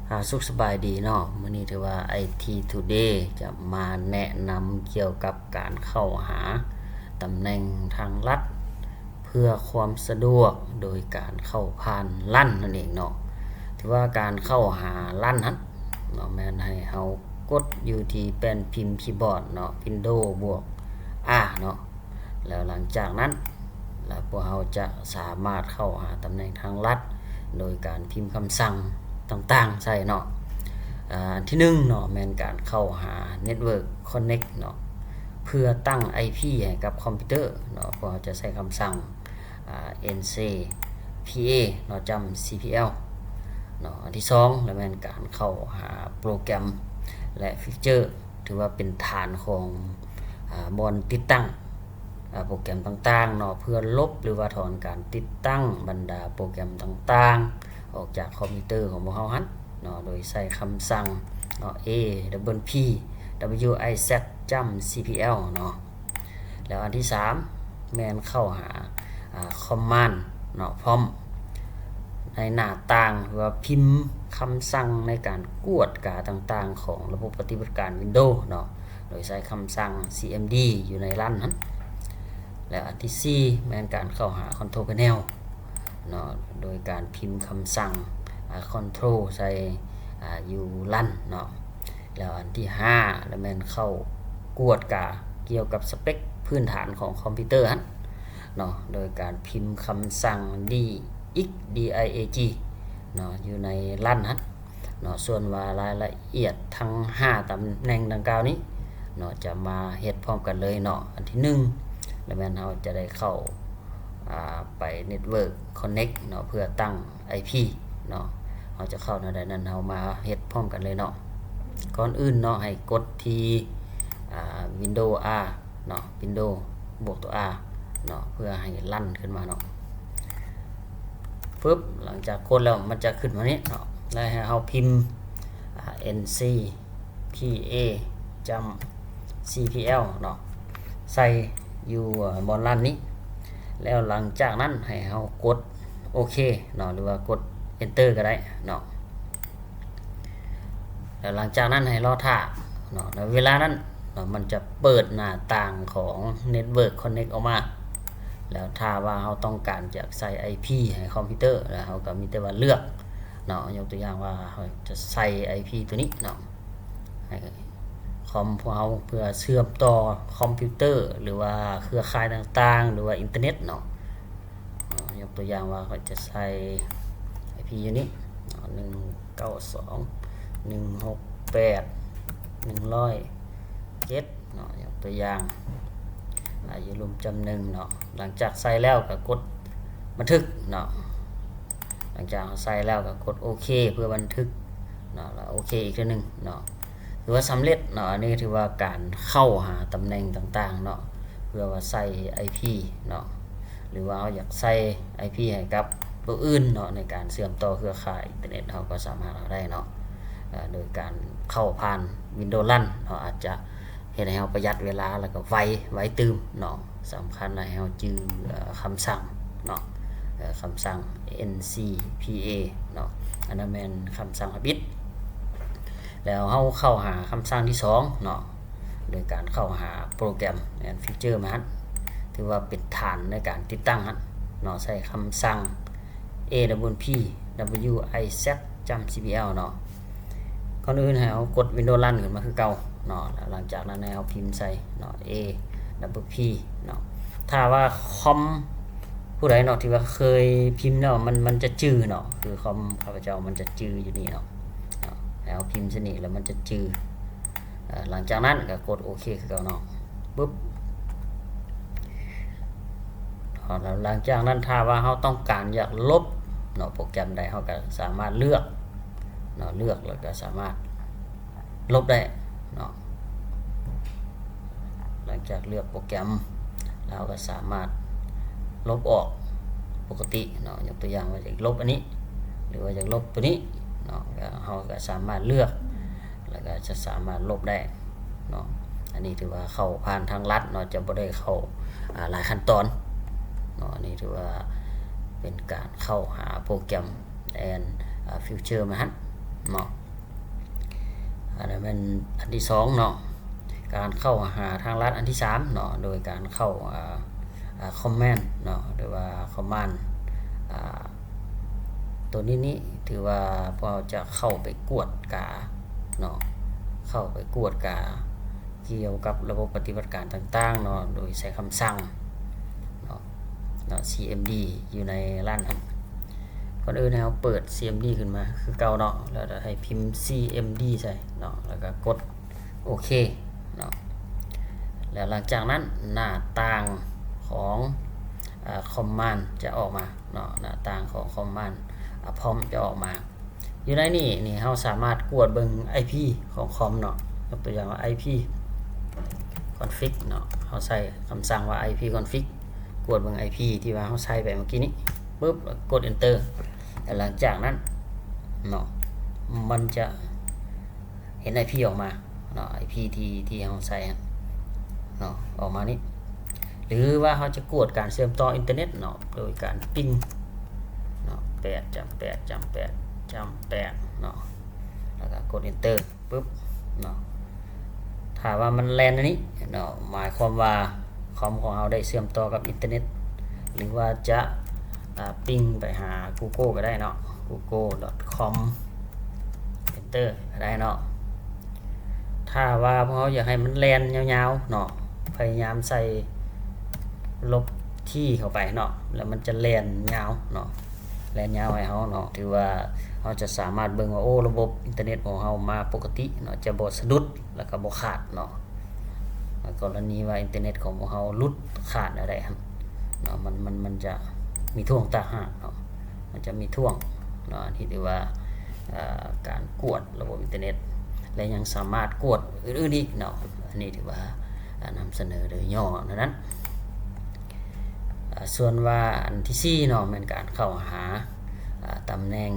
ອາ ສຸກສະບາຍດີເນາະ, ມື້ນີ້ຖືວ່າ ໄອທີທູເດ ຈະມາແນະນຳກ່ຽວກັບການເຂົ້າຫາຕຳແໜ່ງທາງລັດ ເພື່ອຄວາມສະດວກໂດຍການເຂົ້າຜ່ານລັນນັ້ນເອງເນາະ. ຖືວ່າການເຂົ້າຫາລັນຫັ້ນເນາະ ແມ່ນໃຫ້ເຮົາກົດຢູ່ທີ່ແປ້ນພິມຄີບອດເນາະ, ວິນໂດບວກ R ເນາະ. ແລ້ວຫຼັງຈາກນັ້ນ ແລ້ວພວກເຮົາຈະສາມາດເຂົ້າຫາຕຳແໜ່ງທາງລັດ ໂດຍການພິມຄຳສັ່ງຕ່າງໆໃສ່ເນາະ. ອາ ອັນທີໜຶ່ງເນາະ ແມ່ນການເຂົ້າຫາ Network Connect ເນາະ ເພື່ອຕັ້ງ ໄອພີ ໃຫ້ກັບຄອມພິວເຕີເນາະ. ພວກເຮົາຈະໃຊ້ຄຳສັ່ງ ອາ NCPA ເນາະ ຈ້ຳ CPL ເນາະ. ອັນທີສອງ ລະແມ່ນການເຂົ້າຫາໂປຣແກຣມ ແລະ ຟີເຈີ ຖືວ່າເປັນຖານຂອງ ອາ ບ່ອນຕິດຕັ້ງ ອາ ໂປຣແກຣມຕ່າງໆເນາະ ເພື່ອລົບ ຫຼືວ່າຖອນການຕິດຕັ້ງບັນດາໂປຣແກຣມຕ່າງໆ ອອກຈາກຄອມພິວເຕີຂອງພວກເຮົາຫັ້ນເນາະ ໂດຍໃຊ້ຄຳສັ່ງເນາະ AWP WIZ ຈ້ຳ CPL ເນາະ. ແລ້ວອັນທີສາມ ແມ່ນເຂົ້າຫາ ອາ Command ເນາະ Prompt ໃນໜ້າຕ່າງ ຫຼືວ່າພິມຄຳສັ່ງໃນການກວດກາຕ່າງໆຂອງລະບົບປະຕິບັດການ Windows ເນາະ ໂດຍໃຊ້ຄຳສັ່ງ CMD ຢູ່ໃນ LAN ຫັ້ນ. ແລ້ວອັນທີສີ່ ແມ່ນການເຂົ້າຫາ Control Panel ເນາະ ໂດຍການພິມຄຳສັ່ງ ອາ Control ໃສ່ ອາ ຢູ່ LAN ເນາະ. ແລ້ວອັນທີຫ້າ ລະແມ່ນເຂົ້າກວດກາກ່ຽວກັບສະເປັກພື້ນຖານຂອງຄອມພິວເຕີຫັ້ນເນາະ ໂດຍການພິມຄຳສັ່ງ DIAG DIAG ເນາະ ຢູ່ໃນ LAN ຫັ້ນເນາະ. ສ່ວນວ່າລາຍລະອຽດທັງຫ້າຕຳແໜ່ງດັ່ງກ່າວນີ້ເນາະ ຈະມາເຮັດພ້ອມກັນເລີຍເນາະ. ອັນທີໜຶ່ງ ລະແມ່ນເຮົາຈະໄດ້ເຂົ້າ ອາ ໄປ Network Connect ເນາະ ເພື່ອຕັ້ງ ໄອພີ ເນາະ. ເຮົາຈະເຂົ້າແນວໃດນັ້ນ ເຮົາມາເຮັດພ້ອມກັນເລີຍເນາະ. ກ່ອນອື່ນເນາະ ໃຫ້ກົດທີ່ ອາ Windows R ເນາະ Windows ບວກຕົວ R ເນາະ ເພື່ອໃຫ້ລັນຂຶ້ນມາເນາະ. ປຶບ ຫຼັງຈາກກົດແລ້ວ ມັນຈະຂຶ້ນມານີ້ເນາະ ແລ້ວໃຫ້ເຮົາພິມ ອາ NCPA ຈ້ຳ CPL ເນາະ ໃສ່ຢູ່ບ່ອນລັນນີ້. ແລ້ວຫຼັງຈາກນັ້ນໃຫ້ເຮົາກົດໂອເຄເນາະ ຫຼືວ່າກົດ Enter ກໍໄດ້ເນາະ. ແລ້ວຫຼັງຈາກນັ້ນໃຫ້ລໍຖ້າເນາະ. ໃນເວລານັ້ນເນາະ ມັນຈະເປີດໜ້າຕ່າງຂອງ Network Connect ອອກມາ. ແລ້ວຖ້າວ່າເຮົາຕ້ອງການຈະໃສ່ ໄອພີ ໃຫ້ຄອມພິວເຕີ ແລ້ວເຮົາກໍມີແຕ່ວ່າເລືອກເນາະ. ຍົກຕົວຢ່າງວ່າເຮົາຈະໃສ່ ໄອພີ ຕົວນີ້ເນາະ ໃຫ້ຄອມພວກເຮົາເພື່ອເຊື່ອມຕໍ່ຄອມພິວເຕີ ຫຼືວ່າເຄືອຂ່າຍຕ່າງໆ ຫຼືວ່າອິນເຕີເນັດເນາະ. ຍົກຕົວຢ່າງວ່າຂ້ອຍຈະໃສ່ ໄອພີ ຢູ່ນີ້ເນາະ ໜຶ່ງເກົ້າສອງ ໜຶ່ງຫົກແປດ ໜຶ່ງຮ້ອຍເຈັດເນາະ ຍົກຕົວຢ່າງ ອາ ຢູ່ລຸ່ມຈ້ຳໜຶ່ງເນາະ. ຫຼັງຈາກໃສ່ແລ້ວກໍກົດບັນທຶກເນາະ. ຫຼັງຈາກເຮົາໃສ່ແລ້ວກໍກົດໂອເຄເພື່ອບັນທຶກເນາະ ແລ້ວໂອເຄອີກເທື່ອໜຶ່ງເນາະ. ຖືວ່າສຳເລັດເນາະ. ອັນນີ້ຖືວ່າການເຂົ້າຫາຕຳແໜ່ງຕ່າງໆເນາະ ເພື່ອວ່າໃສ່ ໄອພີ ເນາະ ຫຼືວ່າເຮົາຢາກໃສ່ ໄອພີ ໃຫ້ກັບຕົວອື່ນເນາະ ໃນການເຊື່ອມຕໍ່ເຄືອຂ່າຍອິນເຕີເນັດ ເຮົາກໍສາມາດເອົາໄດ້ເນາະ ເອີ ໂດຍການເຂົ້າຜ່ານ Windows LAN ເນາະ ອາດຈະເຮັດໃຫ້ເຮົາປະຢັດເວລາ ແລ້ວກໍໄວ ໄວຕື່ມເນາະ. ສຳຄັນໃຫ້ເຮົາຈື່ ເອີ ຄຳສັ່ງເນາະ ເອີ ຄຳສັ່ງ NCPA ເນາະ ອັນນັ້ນແມ່ນຄຳສັ່ງທຳອິດ. ແລ້ວເຮົາເຂົ້າຫາຄຳສັ່ງທີສອງເນາະ ໂດຍການເຂົ້າຫາໂປຣແກຣມ ແມ່ນຟີເຈີມາຫັ້ນ ຖືວ່າເປັນຖານໃນການຕິດຕັ້ງຫັ້ນເນາະ ໃຊ້ຄຳສັ່ງ AWP WIZ ຈ້ຳ CPL ເນາະ. ກ່ອນອື່ນໃຫ້ເຮົາກົດ Windows LAN ຂຶ້ນມາຄືເກົ່າເນາະ ແລ້ວຫຼັງຈາກນັ້ນໃຫ້ເຮົາພິມໃສ່ເນາະ AWP ເນາະ. ຖ້າວ່າຄອມຜູ້ໃດເນາະ ທີ່ວ່າເຄີຍພິມແລ້ວ ມັນ ມັນຈະຈື່ເນາະ ຄືຄອມຂ້າພະເຈົ້າມັນຈະຈື່ຢູ່ນີ້ເນາະ ເນາະ ໃຫ້ເຮົາພິມໃສ່ນີ້ ແລ້ວມັນຈະຈື່. ເອີ ຫຼັງຈາກນັ້ນກໍກົດໂອເຄຄືເກົ່າເນາະ ປຶບ. ເນາະ ແລ້ວຫຼັງຈາກນັ້ນ ຖ້າວ່າເຮົາຕ້ອງການຢາກລົບເນາະ ໂປຣແກຣມໃດ ເຮົາກໍສາມາດເລືອກເນາະ ເລືອກແລ້ວກໍສາມາດລົບໄດ້ເນາະ. ຫຼັງຈາກເລືອກໂປຣແກຣມແລ້ວ ເຮົາກໍສາມາດລົບອອກປົກກະຕິເນາະ. ຍົກຕົວຢ່າງວ່າຢາກລົບອັນນີ້ ຫຼືວ່າຢາກລົບຕົວນີ້ເນາະ ກໍເຮົາກໍສາມາດເລືອກ ແລ້ວກໍຈະສາມາດລົບໄດ້ເນາະ. ອັນນີ້ຖືວ່າເຂົ້າຜ່ານທາງລັດເນາະ ຈະບໍ່ໄດ້ເຂົ້າ ອາ ຫຼາຍຂັ້ນຕອນເນາະ. ອັນນີ້ຖືວ່າເປັນການເຂົ້າຫາໂປຣແກຣມ ແອນ ອາ ຟີເຈີມາຫັ້ນ ເນາະ. ອັນນັ້ນແມ່ນອັນທີສອງເນາະ. ການເຂົ້າຫາທາງລັດອັນທີສາມເນາະ ໂດຍການເຂົ້າ ອາ ອາ ຄອມມານເນາະ ຫຼືວ່າຄອມມານ ອາ ໂຕນີ້ນີ້ ຖືວ່າພວກເຮົາຈະເຂົ້າໄປກວດກາເນາະ ເຂົ້າໄປກວດກາກ່ຽວກັບລະບົບປະຕິບັດການຕ່າງໆເນາະ ໂດຍໃຊ້ຄຳສັ່ງເນາະ ເນາະ ຊີເອັມດີ ຢູ່ໃນລັນຫັ້ນ. ກ່ອນອື່ນໃຫ້ເຮົາເປີດ ຊີເອັມດີ ຂຶ້ນມາຄືເກົ່າເນາະ ແລ້ວໃຫ້ພິມ ຊີເອັມດີ ໃສ່ເນາະ ແລ້ວກໍກົດໂອເຄເນາະ. ແລ້ວຫຼັງຈາກນັ້ນໜ້າຕ່າງຂອງ ອາ ຄອມມານຈະອອກມາເນາະ ໜ້າຕ່າງຂອງຄອມມານ ອາ ພຣອມຈະອອກມາ. ຢູ່ໃນນີ້ນີ້ ເຮົາສາມາດກວດເບິ່ງໄອພີຂອງຄອມເນາະ ຍົກຕົວຢ່າງວ່າ ໄອພີຄອນຟິກເນາະ ເຮົາໃຊ້ຄຳສັ່ງວ່າ ໄອພີຄອນຟິກ ກວດເບິ່ງໄອພີທີ່ວ່າເຮົາໃຊ້ໄປເມື່ອກີ້ນີ້ ປຶບ ແລ້ວກົດເອັນເຕີ ແລ້ວຫຼັງຈາກນັ້ນເນາະ ມັນຈະເຫັນໄອພີອອກມາເນາະ ໄອພີທີ່ ທີ່ເຮົາໃຊ້ເນາະ ອອກມານີ້. ຫຼືວ່າເຮົາຈະກວດການເຊື່ອມຕໍ່ອິນເຕີເນັດເນາະ ໂດຍການປິງເນາະ ແປດຈ້ຳແປດຈ້ຳແປດຈ້ຳແປດເນາະ ແລ້ວກໍກົດເອັນເຕີ ປຶບເນາະ ຖ້າວ່າມັນແລ່ນອັນນີ້ເນາະ ໝາຍຄວາມວ່າຄອມຂອງເຮົາໄດ້ເຊື່ອມຕໍ່ກັບອິນເຕີເນັດ ຫຼືວ່າຈະ ອາ ປິງໄປຫາ Google ກໍໄດ້ເນາະ Google.com Enter ກໍໄດ້ເນາະ. ຖ້າວ່າພວກເຮົາຢາກໃຫ້ມັນແລ່ນຍາວໆເນາະ ພະຍາຍາມໃສ່ລົບທີເຂົ້າໄປເນາະ ແລ້ວມັນຈະແລ່ນຍາວເນາະ ແລ່ນຍາວໃຫ້ເຮົາເນາະ ຖືວ່າເຮົາຈະສາມາດເບິ່ງວ່າ ໂອ້ ລະບົບອິນເຕີເນັດຂອງເຮົາມາປົກກະຕິເນາະ ຈະບໍ່ສະດຸດ ແລ້ວກໍບໍ່ຂາດເນາະ. ກໍລະນີວ່າອິນເຕີເນັດຂອງພວກເຮົາຫຼຸດຂາດແນວໃດຫັ້ນເນາະ ມັນ ມັນ ມັນຈະມີທ່ວງຕ່າງຫາກເນາະ ມັນຈະມີທ່ວງເນາະ ອັນນີ້ຖືວ່າ ເອີ ການກວດລະບົບອິນເຕີເນັດ ແລະ ຍັງສາມາດກວດອື່ນໆອີກເນາະ. ອັນນີ້ຖືວ່າ ອາ ນຳສະເໜີໂດຍຫຍໍ້ເທົ່ານັ້ນ. ອາ ສ່ວນວ່າອັນທີສີ່ເນາະ ແມ່ນການເຂົ້າຫາ ອາ ຕຳແໜ່ງ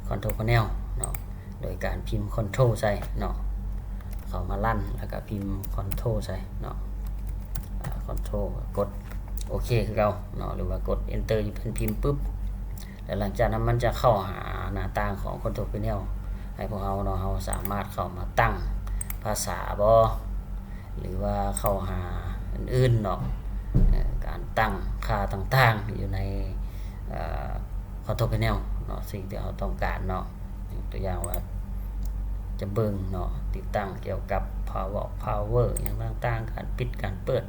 Control Panel ເນາະ ໂດຍການພິມ Control ໃສ່ເນາະ ເຂົ້າມາ Run ແລ້ວກໍພິມ Control ໃສ່ເນາະ ອາ Control ກົດໂອເຄຄືເກົ່າເນາະ ຫຼືວ່າກົດ Enter ຢູ່ແປ້ນພິມປຶບ ແລ້ວຫຼັງຈາກນັ້ນມັນຈະເຂົ້າຫາໜ້າຕ່າງຂອງ Control Panel ໃຫ້ພວກເຮົາເນາະ ເຮົາສາມາດເຂົ້າມາຕັ້ງພາສາບໍ ຫຼືວ່າເຂົ້າຫາອື່ນໆເນາະ ເອີ ການຕັ້ງຄ່າຕ່າງໆຢູ່ໃນ ເອີ Control Panel ເນາະ ສິ່ງທີ່ເຮົາຕ້ອງການເນາະ ຍົກຕົວຢ່າງວ່າຈະເບິ່ງເນາະ ຕິດຕັ້ງກ່ຽວກັບ Power Power ຫຍັງຕ່າງໆ ການປິດການເປີດ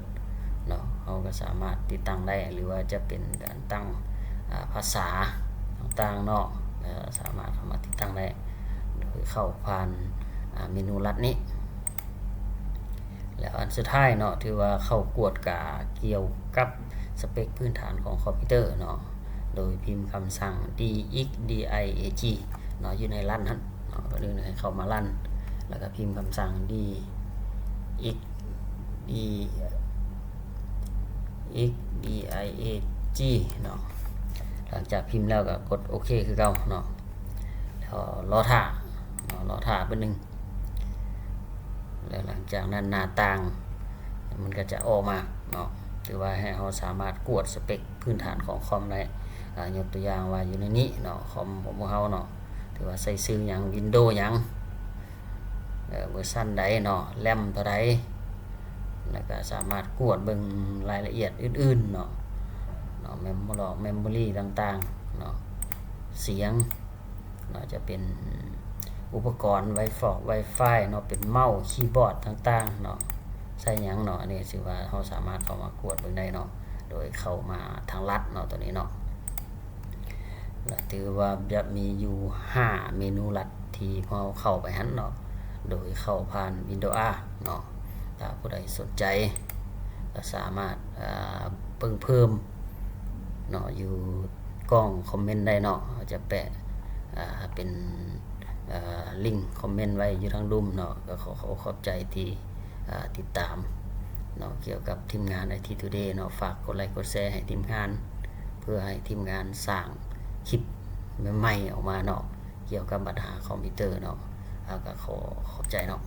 ເນາະ ເຮົາກໍສາມາດຕິດຕັ້ງໄດ້ ຫຼືວ່າຈະເປັນການຕັ້ງ ອາ ພາສາຕ່າງໆເນາະ ເອີ ສາມາດເຂົ້າມາຕິດຕັ້ງໄດ້ ໂດຍເຂົ້າຜ່ານ ອາ ເມນູລັດນີ້. ແລ້ວອັນສຸດທ້າຍເນາະ ຖືວ່າເຂົ້າກວດກາກ່ຽວກັບສະເປັກພື້ນຖານຂອງຄອມພິວເຕີເນາະ ໂດຍພິມຄຳສັ່ງ D X D I A G ເນາະ ຢູ່ໃນ Run ຫັ້ນເນາະ ກໍຄືໃຫ້ເຂົ້າມາ Run ແລ້ວກໍພິມຄຳສັ່ງ D X D X D I A G ເນາະ ຫຼັງຈາກພິມແລ້ວກໍກົດໂອເຄຄືເກົ່າເນາະ ແລ້ວລໍຖ້າເນາະ ລໍຖ້າແປັບໜຶ່ງ ແລ້ວຫຼັງຈາກນັ້ນໜ້າຕ່າງມັນກໍຈະອອກມາເນາະ ຖືວ່າໃຫ້ເຮົາສາມາດກວດສະເປັກພື້ນຖານຂອງຄອມໄດ້ ອາ ຍົກຕົວຢ່າງວ່າຢູ່ໃນນີ້ເນາະ ຄອມຂອງພວກເຮົາເນາະ ຖືວ່າໃຊ້ຊື່ຫຍັງ Windows ຫຍັງ ເອີ ເວີຊັນໃດເນາະ RAM ເທົ່າໃດ ແລ້ວກໍສາມາດກວດເບິ່ງລາຍລະອຽດອື່ນໆເນາະ ເນາະ Memory Memory ຕ່າງໆເນາະ ສຽງເນາະ ຈະເປັນອຸປະກອນ Wi-Fi Wi-Fi ເນາະ ເປັນເມົາ keyboard ຕ່າງໆເນາະ ໃຊ້ຫຍັງເນາະ ອັນນີ້ຖືວ່າເຮົາສາມາດເຂົ້າມາກວດເບິ່ງໄດ້ເນາະ ໂດຍເຂົ້າມາທາງລັດເນາະ ຕົວນີ້ເນາະ. ລະຖືວ່າຈະມີຢູ່ຫ້າເມນູລັດທີ່ເຮົາເຂົ້າໄປຫັ້ນເນາະ ໂດຍເຂົ້າຜ່ານ Windows R ເນາະ. ຖ້າຜູ້ໃດສົນໃຈກໍສາມາດ ເອີ ເບິ່ງເພີ່ມເນາະ ຢູ່ກ່ອງຄອມເມັນໄດ້ເນາະ ເຮົາຈະແປະ ເປັນ ເອີ ລິງຄອມເມັນໄວ້ຢູ່ທາງລຸ່ມເນາະ. ກໍຂໍຂອບໃຈທີ່ ອ່າ ຕິດຕາມເນາະ ກ່ຽວກັບທີມງານ ໄອທີ Today ເນາະ. ຝາກກົດໄລກົດແຊໃຫ້ທີມງານ ເພື່ອໃຫ້ທີມງານສ້າງຄລິບໃໝ່ໆອອກມາເນາະ ກ່ຽວກັບບັນຫາຄອມພິວເຕີເນາະ. ອ່າ ກໍຂໍຂອບໃຈເນາະ.